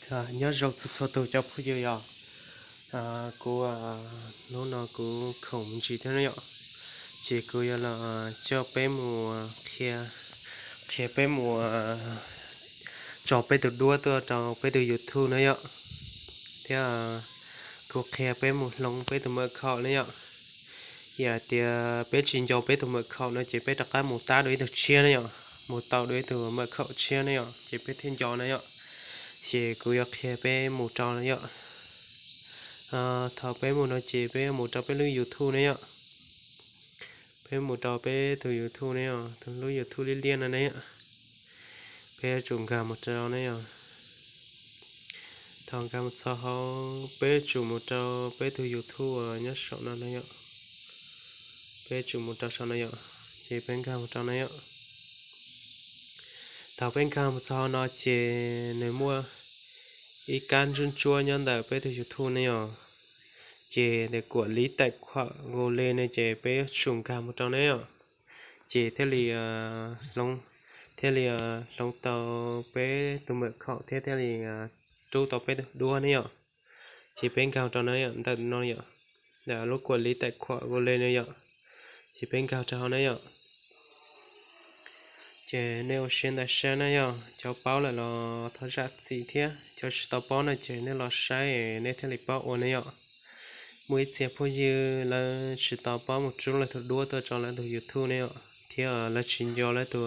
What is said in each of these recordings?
Nyob zoo txhua txhua tus cov phooj ywg yom. Kuv, hnub no kuv khoom me ntsis thiab na yom, ces kuv yuav los coj peb mus qhia, qhia peb mus tso peb tus duab tuaj rau peb tus YouTube na yom, thiab kuv qhia peb mus hloov peb tus maj khaum na yom. Yog hais tias peb tsis nco peb tus maj khaum no ces peb rov qab mus tab dua ib tug tshiab na yom, mus tau dua ib tug maj khaum tshiab na yom, ces peb thiaj nco na yom. Ces kuv yuav qhia peb mus rau na yom. Thaum peb mus no ces peb yuav mus rau peb lub YouTube na yom. Peb mus rau peb tus YouTube ne yom, tus lub YouTube liab liab no ne yom. Peb yuav tsum nkag mus rau ne yom. Thaum nkag mus txog hauv, peb yuav tsum mus rau peb tus YouTube uas nyob saum no ne yom. Peb yuav tsum mus rau saum no yom, ces peb nkag mus rau no yom. Thaum peb nkag mus txog hauv no ces nws muaj ib kab ntsuab ntsuab nyob ntawm peb tus YouTube ne yom. Ces nws kuam liv taim khuam Google ne, ces peb yuav tsum nkag mus rau ne yom. Ces thiaj li hloov, thiaj li hloov tau peb tus maj khaum thiab thiaj li rub tau peb tus duab ne yom. Ces peb nkag rau no yom, ntawm no yom, ntawm lub kuam liv taim khuam Google no yom. Ces peb nkag rau hauv na yom. Ces nej ua siab ntais saib na yom, cov paub lawm los thov zam txim thiab, cov tsis tau paub no ces nej los saib nej thiaj li paub ua na yom. Muaj ib txhia phooj ywg lawv tsis tau paub mus rub lawv tus duab tuaj rau lawv tus YouTube ne yom, thiab lawv tsis nco lawv tus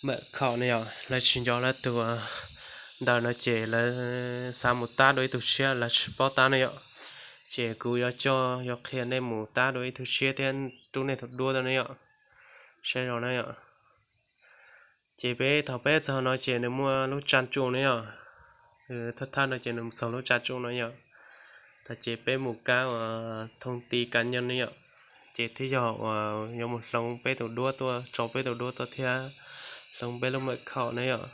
maj khaum ne yom, lawv tsis nco lawv tus ntawm no ces lawv xav mus tab dua ib tug tshiab lawv tsis paub tab ne yom. Ces kuv yuav coj yuav qhia nej mus tab dua ib tug tshiab thiab rub nej tus duab tuaj ne yom. Saib zoo na yom. Ces peb thaum peb txog no ces nws muaj lub tsa tsu ne yom. Thawj thawj no ces nws txog lub tsa tsu no yom. Thaum ces peb mus kab uas thoob ti kav nyob ne yom. Ces thiaj yog uas yuav mus hloov peb tus duab tuaj, tso peb tus duab tuaj thiab hloov peb lub maj khaum ne yom.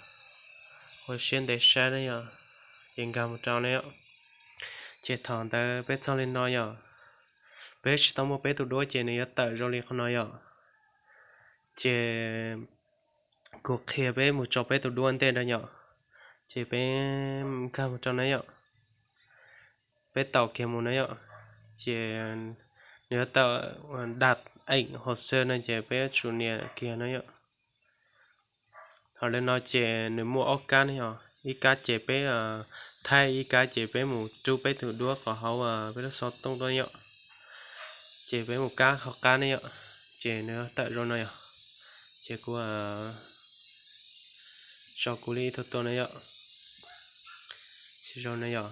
Ua siab ntev saib ne yom. Ces nkag mus rau ne yom. Ces thaum ntawd peb txog li no yom, peb tsis tau muaj peb tus duab ces nws yuav tawm zoo li qhov no yom. Ces kuv qhia peb mus tso peb tus duab ntej na yom. Ces peb nkag mus rau na yom. Peb taus kiag mus na yom. Ces nws yuav tawm daj eem hauv xwb no ces peb yuav tsum nias kiag na yom. Thaum li no ces nws muaj ob kab ne yom, ib kab ces peb thaij, ib kab ces peb mus rub peb tus duab qhov hauv peb lub xov tooj tuaj yom. Ces peb mus kab qhov qab ne yom, ces nws tawm zoo no yom. Ces kuv tso kuv li ib tug tuaj na yom. Zoo na yom,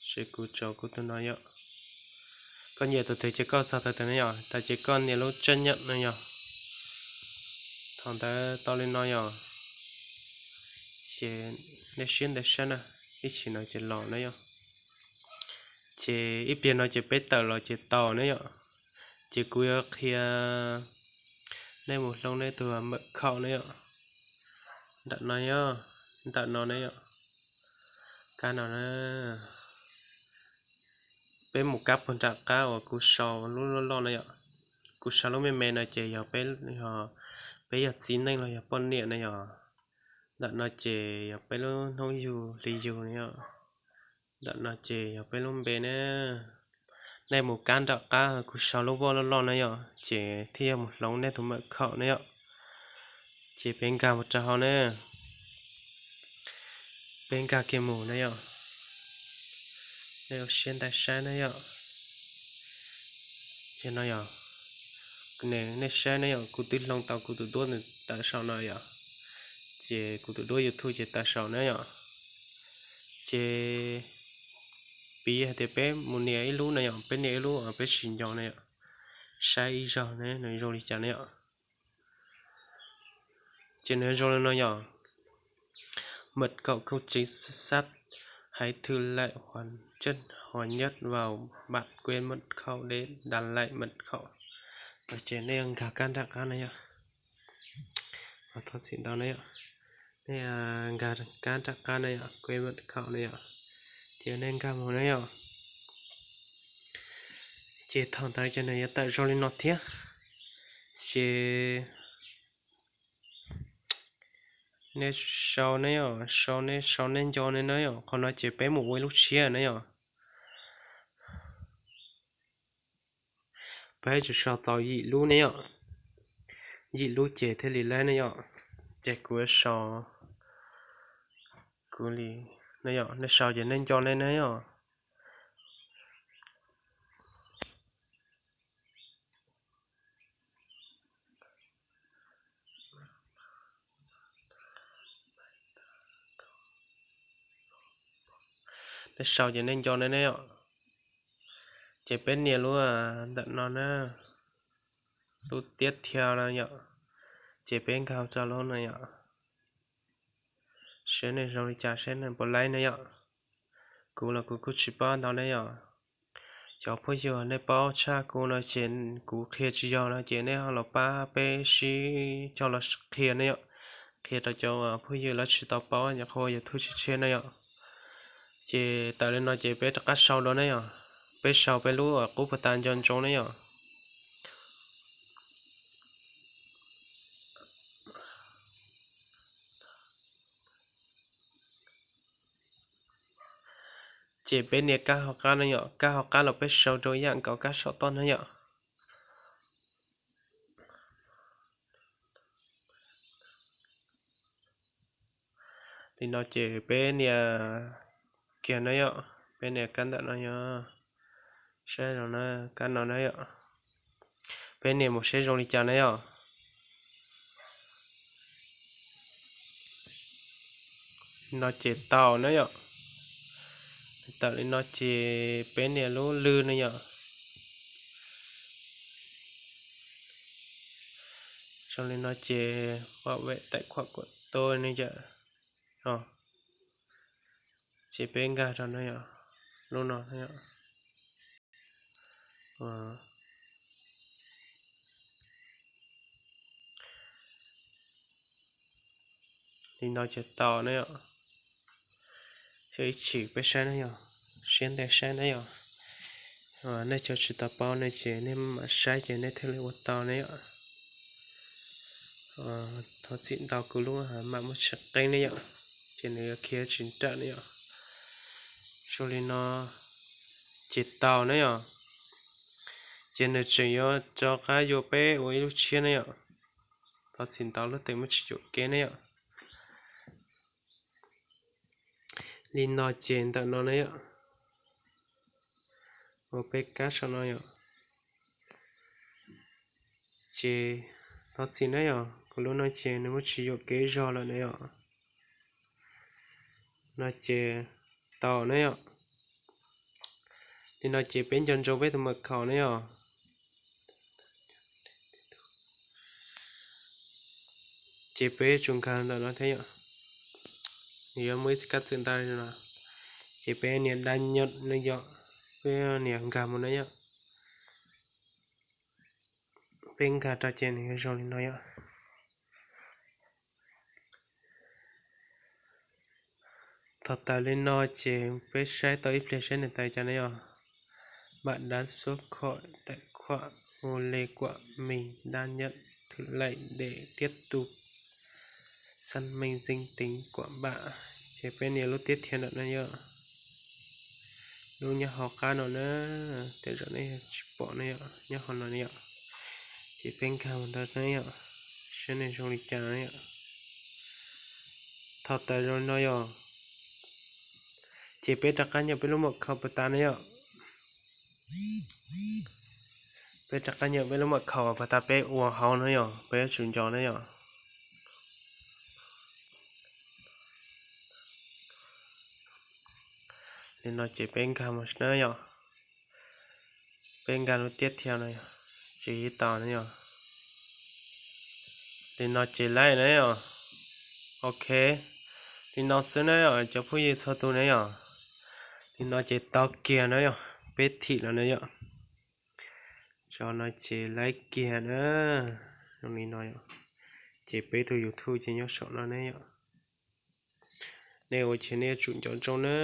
ces kuv tso kuv tus no yom. Koj nyiam tus twg ces koj txog tus twg na yom, tas ces koj nias lub tsab nyam no yom. Thaum ntawd tau li no yom, ces nej siab ntev saib na, ib chim no ces los na yom. Ces ib pliag no ces peb tawm los ces tau na yom. Ces kuv yuav qhia nej mus hloov nej tus maj khaum na yom. Nram no yom, nram no na yom, kab no na. Peb mus kab puag nram qab uas kuv sau lub loj loj na yom. Kuv sau lub me me no ces yog peb, peb yog txiv neej los yog poj niam na yom. Nram no ces yog peb lub hnub yug hli yug na yom. Nram no ces yog peb lub npe na. Nej mus kab nram qab kuv sau lub voj loj loj na yom, ces thiaj yog mus hloov nej tus maj khaum na yom. Ces peb nkag mus rau hauv na. Peb nkag kiag mus na yom. Nej ua siab ntais saib na yom. Ces no yom, nej saib na yom, kuv twb hloov tau kuv tus duab tawm saum no yom. Ces kuv tus duab YouTube ces tawm saum na yom. Ces piv hais tias peb mus nias ib lub na yom, peb nias ib lub peb tsis nco na yom. Saib ib zaug ne nws zoo li cas na yom. Ces nws zoo li no yom. Mật khẩu không chính xác, hãy thử lại hoàn tất, hoàn tất vào, bạn quên mất khẩu để đặt lại mật khẩu. Ces nej nkag kab nram qab na yom. Thov txim ntau na yom. Nej nkag kab nram qab na yom, quên mật khẩu na yom. Ces nej nkag mus na yom. Ces thaum ntawd ces nws yuav tawm zoo li no thiab. Ces Nej sau ne yom, sau nej sau nej nco ne na yom. Qhov no ces peb mus ua ib lub tshiab na yom. Peb tsuas sau tau yim lub ne yom, yim lub ces thiaj li laib ne yom. Ces kuv sau, kuv li, nej sau ces nej nco nej ne yom. Nej sau ces nej nco nej ne yom. Ces peb nias lub ntawm no na, lub tiab thiab no yom. Ces peb nkag rau lub no yom, seb nej zoo li cas, seb nej puas laib na yom. Kuv los kuv kuj tsis paub ntau ne yom. Cov phooj ywg nej paub tshaj kuv no ces kuv qhia tsis yog no ces nej ho los pab peb sib cog los qhia ne yom. Qhia rau cov phooj ywg lawv tsis tau paub nyuam qhuav YouTube tshiab tshiab ne yom. Ces tawm li no ces peb rov qab sau dua ne yom. Peb sau peb lub qub puag ta nco ntsoov ne yom. Ces peb nias kab hauv qab no yom, kab hauv qab los peb sau rau ib yam nkaus kab saum toj na yom. Li no ces peb nias kiag na yom, peb nias kab ntawm no yom, saib no na, kab no na yom. Peb nias mus seb zoo li cas na yom. Li no ces tau na yom. Tawm li no ces peb nias lub lw na yom. Zoo li no ces pom vem taim khuam kuam tuaj ne yom. Ces peb nkag rau no yom, lub no. Li no ces tau na yom. Ib chim peb saib na yom, siab ntev saib na yom. Nej cov tsis tau paub ne ces nej mam saib ces nej thiaj li ua tau ne yom. Thov txim ntau kuv lub mam muaj tsis qeeb ne yom, ces nws yuav khiav tsis nrawm ne yom. Zoo li no ces tau na yom. Ces nws tseem yuav rov qab yuam peb ua ib lub tshiab ne yom. Thov txim ntau lub teem muaj tsis yuam kev ne yom. Li no ces ntawm no na yom, ua peb kab saum no yom. Ces thov txim na yom, kuv lub no ces nws muaj tsis yuam kev zog lawm na yom. No ces tau na yom. Li no ces peb nco ntsoov peb tus mam khaum na yom. Ces peb yuav tsum nkag ntawm no thiab yom. Nws yuav muaj ib kab txwm ntau li no, ces peb nias dab nyob no yom, peb nias nkag mus na yom. Peb nkag rau ces nws yuav zoo li no yom. Thaum tawm li no ces peb saib tau ib pliag saib nws tawm cas na yom. Bạn đã xuất khỏi tài khoản Molex của mình, đăng nhập thử lại để tiếp tục xác minh danh tính của bạn. Ces peb nias lub tiab thiab ntawm no yom. Lub nyob hauv qab no na, tej zaum nej tsis pom na yom, nyob hauv no na yom. Ces peb nkag mus ntawd na yom, saib nws zoo li cas na yom. Thaum tawm zoo li no yom, ces peb rov qab nyom peb lub mam khaum puag ta na yom. Peb rov qab nyom peb lub mam khaum puag ta peb ua hauv na yom, peb yuav tsum nco na yom. Li no ces peb nkag mus na yom. Peb nkag lub tiab thiab no yom, tsis tau na yom. Li no ces laib na yom. Ok, li no xwb na yom cov phooj ywg txhua tus na yom. Li no ces tau kiag na yom, peb thim los na yom. Cov no ces laib kiag na, zoo li no yom. Ces peb tus YouTube ces nyob saum no ne yom. Nej ua ces nej yuav tsum nco ntsoov na,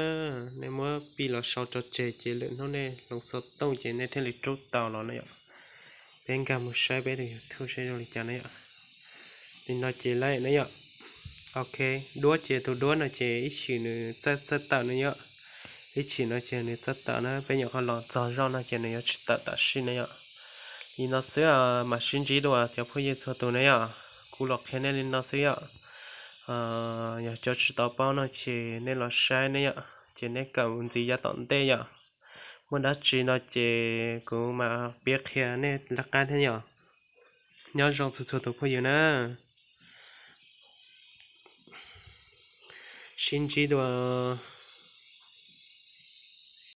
nej muab pib los sau tso tseg ces lwm hnub nej hloov xov tooj ces nej thiaj li rub tau los na yom. Peb nkag mus saib peb tus YouTube saib zoo li cas na yom. Li no ces laib na yom. Ok, duab ces tus duab no ces ib chim nws txawj tawm no yom. Ib chim no ces nws txawj tawm na, peb nyuam qhuav los txog zoj no ces nws yuav tsis tawm tam sim no yom. Li no xwb, mam sib ntsib dua cov phooj ywg txhua tus na yom. Kuv los qhia nej li no xwb yom. Yog cov tsis tau paub no ces nej los saib ne yom, ces nej kawm ntxiv yav tom ntej yom. Muaj dab tsi no ces kuv mam piav qhia nej lawv qab thiab yom. Nyob zoo txhua txhua tus phooj ywg na. Sib ntsib dua.